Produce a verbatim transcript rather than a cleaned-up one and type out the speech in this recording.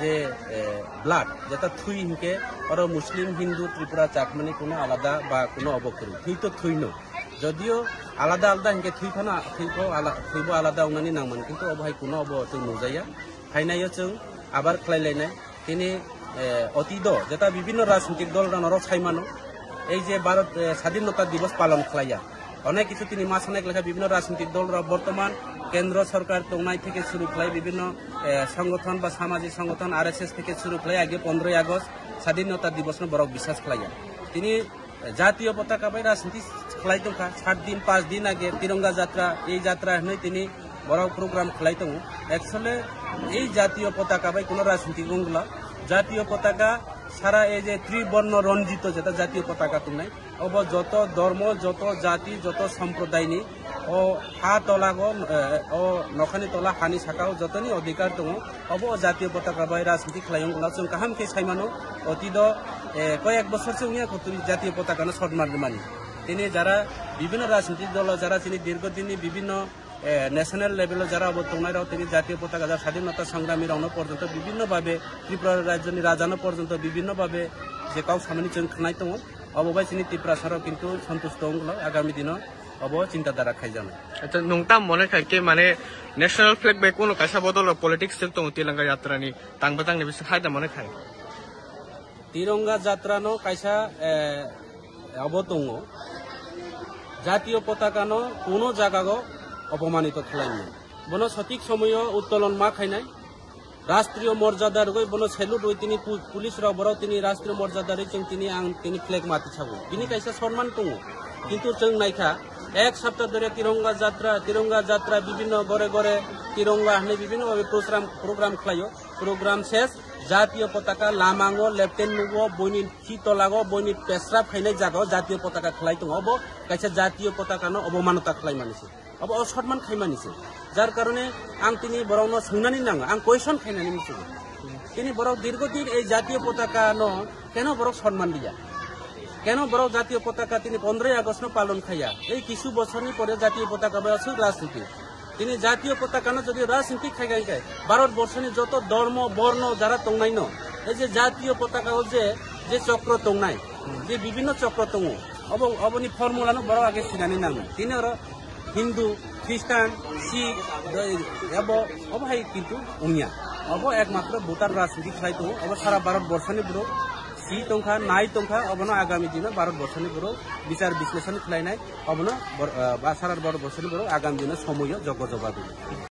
Je, eh, blood, jeta thui hinke oro Muslim, Hindu, Tripura, Chakmani kuno alada ba kuno obo kwrwi. Thui to thui no. Jodio alada alada hinke thui phano, thui bo ala-, thui bo alada wngnani nangmani, kintu obo hai kuno obo chwng nujaya. Phainayo chwng abar khlai lainai. Tini, eh, otido, jeta bibhinno rajnitik dol rano rok sai mano. Ei je Bharat, eh, Sadhinota Divos palon khlaiya. Onek kichu tini ma sanai lekha bibhinno rajnitik dol rok bortoman kendro sorkar tongnai theke suru khlai bibhinno, eh, songothon ba samajik songothon R S S theke suru khlai age pondroi August Sadhinota Divos no borok biswas khlaiya. Tini Jatiyo potaka bai rajniti khlai tongkha, sat din, panch din age Tironga Jatra, ei jatra hinwi tini borok program khlai tongo. Actually, ei jatiyo potaka bai kuno rajniti wngla. Jatiyo potaka sara ei je Triborno Ranjito jeta jatiyo potaka tongnai. Obo joto dhormo, joto jati, joto somprodaini o ha tolago, eh, o nokhani tola hani sakao jotoni odhikar tongo. Obo o jatiyo potaka bai rajniti khlai wngla. Chwng kaham khe sai mano, otido, eh, koyek bosor se wngya kho tini jatiyo potaka no sotman rwmani. Tini jara bibhinno rajniti dolo jara chini dirgho dinni bibhinno, eh, national level o jara obo tongnai rok tini jatiyo potaka jara sadhinota sangrami rokno porjonto bibhinno babe Tripura rajyoni rajano porjonto bibhinno babe je kok samani chwng khnai tongo. Obo bai chini Tiprasa rok kintu santusto wngla agami dino obo chinta dhara khaijaknai. Acha, nwng tam mone khai khe mane national flag bai kuno kaisa bodol rok politics chwng tongo Tironga Jatra ni tang bwtang ni bising hai da mone khai. Tironga Jatra no kaisa, eh, abo tongo. Jatiyo potaka no kuno jaga go opomanito khlaimani. Bono sotik somoyo uttolon ma khainai. Rastriyo morjada rwgwi bono salute rwgwi tini pu-, police rok borok tini rastriyo morjada rwgwi chwng tini ang tini flag mati sago. Bini kaisa sonman tongo. Kintu chwng naikha ek sapta dhore Tironga Jatra, Tironga Jatra bibhinno gore gore Tironga hinwi bibhinno bhabe program, program khlaio. Program ses, jatiyo potaka lamango lepten nugo, boini chitolago, boini pesrap khainai jagao jatiyo potaka khlai tongo. Obo kaisa jatiyo potaka no obomanota khlai mani se. Obo o sotman khaimani se. Jar karone ang tini borokno swngnani nango, ang question khainani muchungo. Tini borok dirgho din ei jatiyo potaka no keno borok sotman liya? Keno borok jatiyo potaka tini pondroi August no palon khaiya? Ei kisu bosorni pore jatiyo potaka bai aswk rajniti. Tini jatiyo potaka no jodi rajniti khaiga hinkhe Bharat borshoni joto dhormo, borno jara tongnai no, ei je jatiyo potaka o je, je chokro tongnai, je bibhinno chokro tongo, obo, oboni formula no borok age sinani nango. Tini oro Hindu, Christian, Sikh, doi, abo, obo hai kintu wngya. Obo ekmatro voter rajniti khlai tongo. Obo sara Bharat borshani borok si tongkha, nai tongkha, obono agami dino Bharat borshani borok bichar bisleshon khlainai, obono bor-, ah, ba sara Bharat borshani borok agami dino somoyo jogo joba dino.